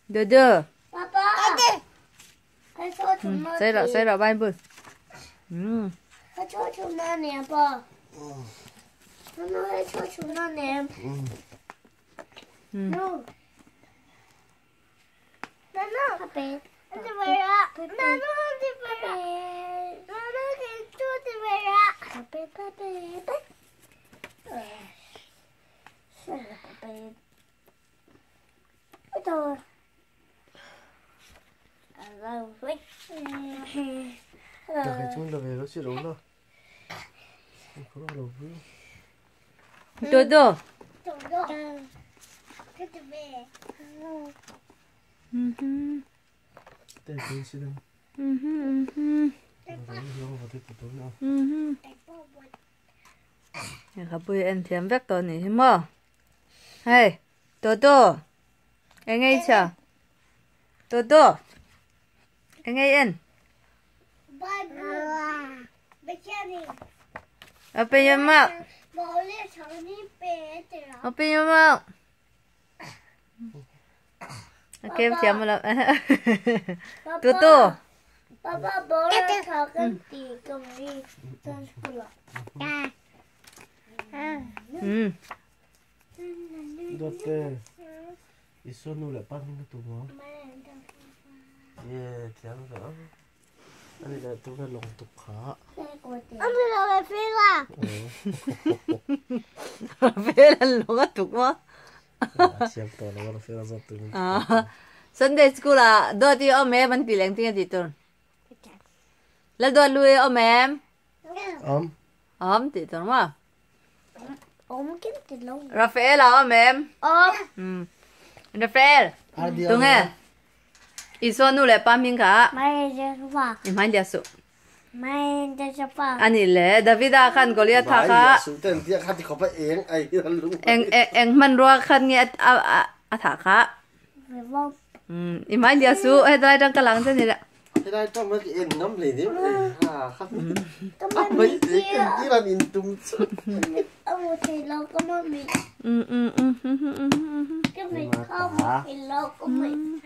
Dodo. 爸爸。还说什么？谁了谁了 Bible. 嗯。还说什么呢？爸。妈妈还说什么呢？嗯。妈妈。爸爸。怎么了？妈妈怎么了？妈妈给做怎么了？爸爸爸爸爸。算了，宝贝。我走。豆豆。豆豆。嗯哼。嗯哼嗯哼。嗯哼。Lehkhabu en thiam vek tawh anih hi maw hei Toto eng ei chhia Toto eng ei en open your mouth open your mouth ok thiam lo Toto 爸爸包了草跟底跟米跟出了。嗯。 Dote. Iso nu le pa ni tu mo. Ye, thiam lo. Ani le tu le long tu kha. 俺们老外飞了。飞了long a tuk mo. Thiam to lo fe la zo tu. À Sunday school à do ti om em an ti leng ting ti tur. Lal do lui om em. Om. Om ti tur ma. Om cái ti long. Rafael à om em. Om. Ừ. Rafael. Tu nghe. Iso nu le pa min kha. Mai de fa. I mai dia su. Mai de fa. Ani le Davida khan Goliath tha kha. Su ten tia kha ti khopa eng ai lu. Eng eng man ruwa khan nge a a a tha kha. Ừ, i mai dia su he dai tang ka lang che ni la. Thế đây trong cái em ngắm liền đi. À, không. Mấy cái tí là nhìn tung. Ông thì lâu có mà mình. Ừ ừ ừ ừ ừ. Cái mình không thì lâu có mình.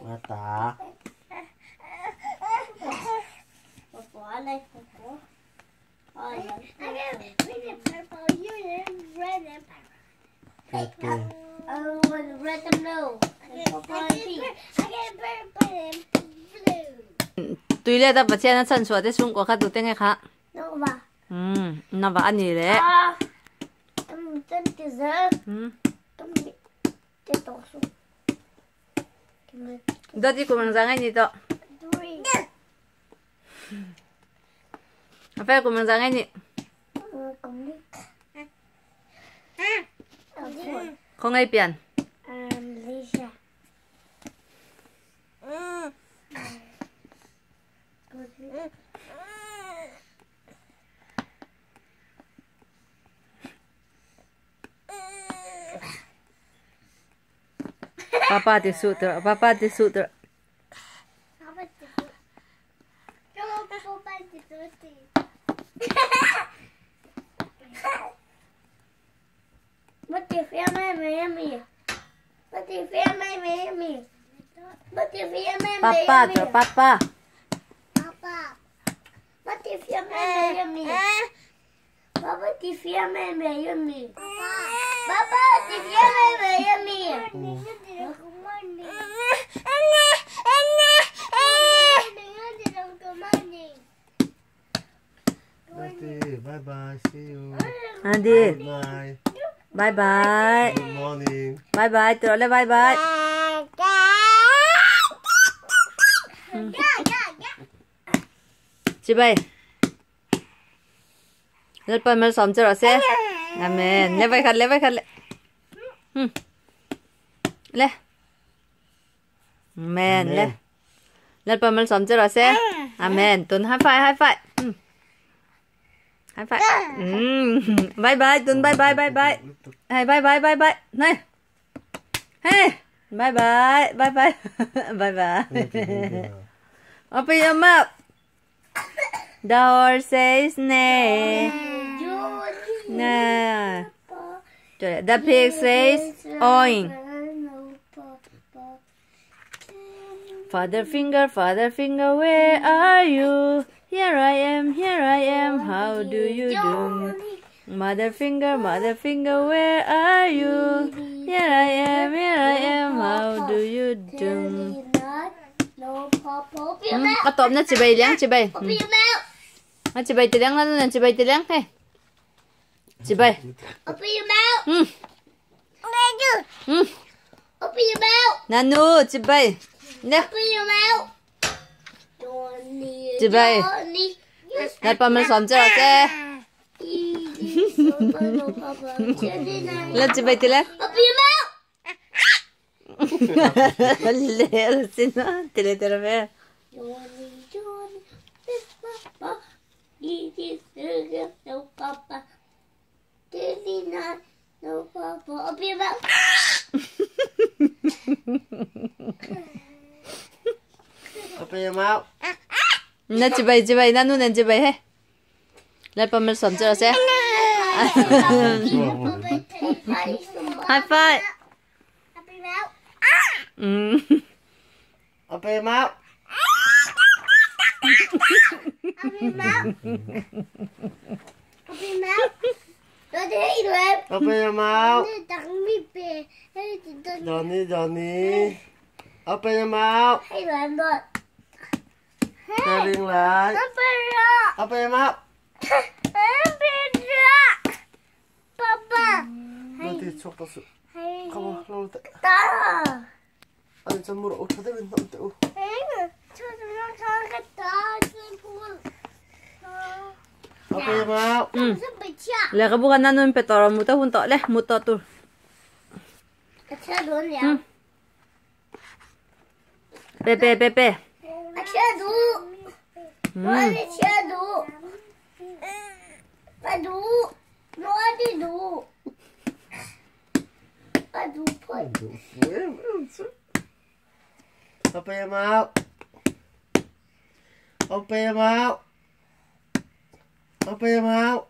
Mà ta. Bỏ đây, bỏ. I get purple, you red and purple. Oh, red and blue. I get purple and blue. Tùy lệ ta bật xe nó sẵn sửa thế xuống của khách tụi tên khá. Nó vào. Ừ, nó vào ăn gì đấy. Tâm tâm thì giờ. Ừ. Tâm cái tổ xuống. Đó chỉ của mình ra ngay gì đó. Phải của mình ra ngay gì. Không ai biển. Papa ti su tur, papa ti su tur. Papa tur, papa. Papa. Papa ti Papa ti Bye bye, see you. Andy. Bye. Bye bye. Good morning. Bye bye, tụi lên bye bye. Chị bay. Lên bay mới xóm cho rồi xe. Amen. Lên bay khát, lên bay khát. Lên. Amen. Lên. Lên bay mới xóm cho rồi xe. Amen. Tuấn high five, high five. High five. Bye bye, Tuấn bye bye bye bye. Hey, bye bye bye bye. Này. Hey. Bye bye. Bye bye. Bye bye. Open your mouth. The horse says nay. Nah. The pig says oink. Father finger, where are you? Here I am, how do you do? Mother finger, where are you? Here I am, how do you do? Có tộm nó chỉ bay liang, chỉ bay. Nó chỉ bay từ liang, nó chỉ bay từ liang, hey. Chỉ bay. Open your mouth. Open your mouth. Nanu, chỉ bay. Nè. Open your mouth. Chỉ bay. Nè, bà mình xóm chơi rồi Lên chỉ bay từ liang. Open your mouth. Lẹ xin nó, từ lẹ từ lẹ. Johnny, yes, Papa. Easy, sugar, no Papa. 39, no Papa. Open your mouth. Open your mouth. Nè chị bay, nè nu nè chị bay he. Lại bà mình xóm chơi rồi. High five. Open your mouth. Open your mouth. Open your mouth. Open your mouth. Open your mouth. Johnny, Johnny. Open your mouth. Telling lại. Open your mouth. Papa. Come on, 아니 전무로 저대면 너무 Open your mouth. Là cái bữa ăn nó phải tỏ một tao hun tọ lẹ, một tọ tu. Bê bê bê bê. Open your mouth. Open your mouth. Open your mouth.